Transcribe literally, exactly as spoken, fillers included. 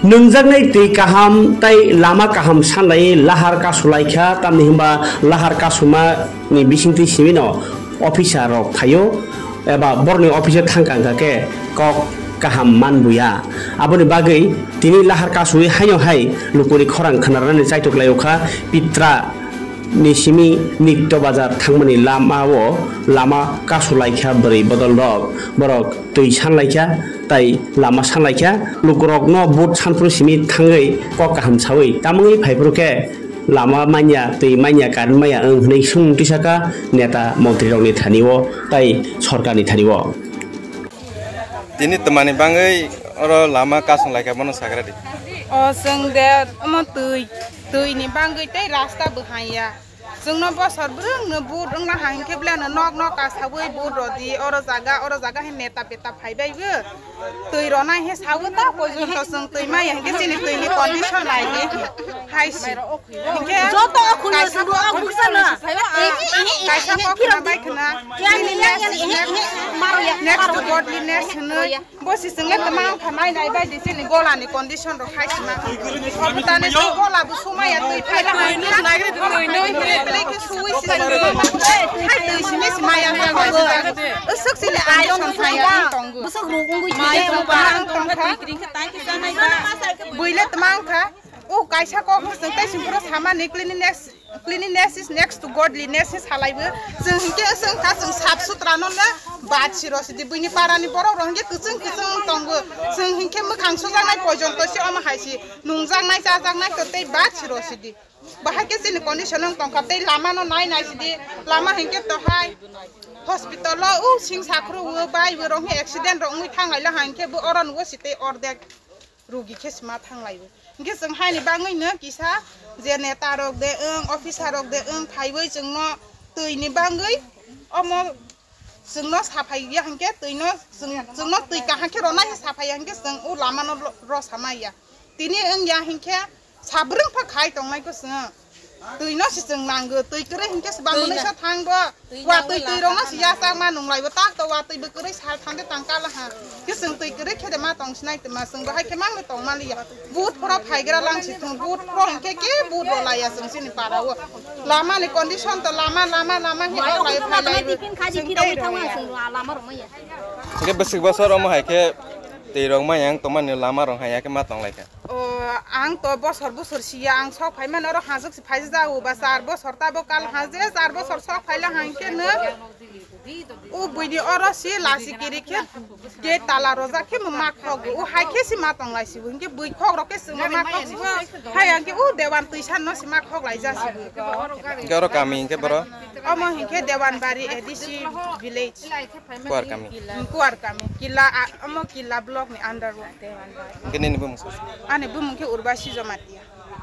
Nwngjaknai twi kaham tei lama kaham sanlaiwi lahar kasulaikha, tamni hwnba lahar kasumani bisingtwi simino officer rok phaio eba borokni office o thangka wngkha khe kok kaham manbuya. Aboni bagwi tini lahar kasui haino hai lukuni khorang khwnarnani chaitok lai okha. Pitra ni simi Nitto Bazar thangmani lama o lama kasulaikha bwrwi bodol rok, borok twi sanlaikha tai lama sanlaikha. Lukurokno vote sanphuru simi thangwi kok kaham sawi tamungwi phaiphuru khe lama manya, twi manya, current manya wng hwnwi sung tisaka neta montri rokni thani o tai sorkarni thani o. Tini twmani bangwi oro lama kasung laikha bono sagra di. O chwng de omo twi, twi ni bangwi tei rasta bwhai ya. Chwngno bosor bwrwngno vote wngna hai hwnkhe belai no nok nok kasawi vote rodi, oro jaga, oro jaga he neta beta phaibai bo. Twi ronai he sawi ta pojonto chwng twi maya hwnkhe chini twi ni condition nai di. Hai si. Hwnkhe joto o khulio kaisa sabo o buksa na. Kaisa kok khna bai khna. Chini next, next to godliness hwno. Bo si chwng le tama wngkha, mai nai bai di chini gola ni condition rok hai sima. Obotani si gola bo sumaya twi phai la hai. Belai khe suwi si chwng le twi simi si maya wngkha. Usuk chini condition phai ya tongo. Busuk ruk ungui mai thai. Tong ba ang tong kha. Bui le tama wngkha. O kaisa kok no chwng tei sing phuru samani cleanliness, cleanliness is next to godliness he salai bo. Chwng hinkhe chwng kha chwng sap sutra no no bachiro sidi buini para ni borok rok hinkhe kwchwng kwchwng tongo. Chwng hinkhe mwkhang sujaknai pojonto se omo hai si nungjaknai chajaknai to tei bachiro sidi. Bahai khe chini condition wng tongkha tei lama no nai nai sidi lama hinkhe to hai hospital o o sing sakhru o bai bo rok hinkhe accident rok wngwi thang lai la hinkhe bo oro nugo si tei ordek. Rugi khe sima thang lai o. Hinkhe chwng haini bangwi no kisa je neta rok de wng, officer rok de wng, phaiwi chwngno twi ni bangwi omo chwngno saphai ya hinkhe twi no chwng, chwngno twi kaham khe rona khe saphai ya hinkhe chwng o lama no ro-, rosa mai ya. Tini wng ya hinkhe sabrwng pha khai tong nai kho chwng. Twi no se chwng nango, twi kwrwi hinkhe se bang Twi mwnwi na. Sa thang bo. Twi Wa nango twi la twi rok no thang se ya nang. Chak ma nung lai bo tak to wa twi bo kwrwi sal thang de tang kala ha. Khe chwng twi kwrwi khe de ma tong sinai twi ma chwng bo hai khe mang de tong ma li ya. But phoro phai gra lang si thung, but phoro hinkhe ke but ro lai ya chwng sini para o. Lama ni condition to lama, lama, lama he Mai o lai rok phai ma lai. Tiffin khaji Chwng phirok tei thang rong wa ya. Chwng lama rok ma ya. Hinkhe bwswk bosor omo hai khe twi rok ma yang tong mani lama rok hai ya khe ma tong lai kha. O, ang to bosor bosor siya, ang sok phai mano oro hajak si phai jago ba char bosor tabo kal haje char bosor sok phai la hang khe no. O buini oro si lasi kiri khe gate tala rojak khe mo ma khok o hai khe si ma tong lai si bo hinkhe bui khok rok khe si ma ma khok si bo hai ang khe o dewan twi san no si ma khok lai ja si bo. Hinkhe oro kami hinkhe boro? Omo hinkhe Dewanbari A D C village. Kuar kami. Kuar kami. Kila, a, omo Kila block ni under o. Hingke nini bumung soi? Ani bumung khe Urbasi Jamatia.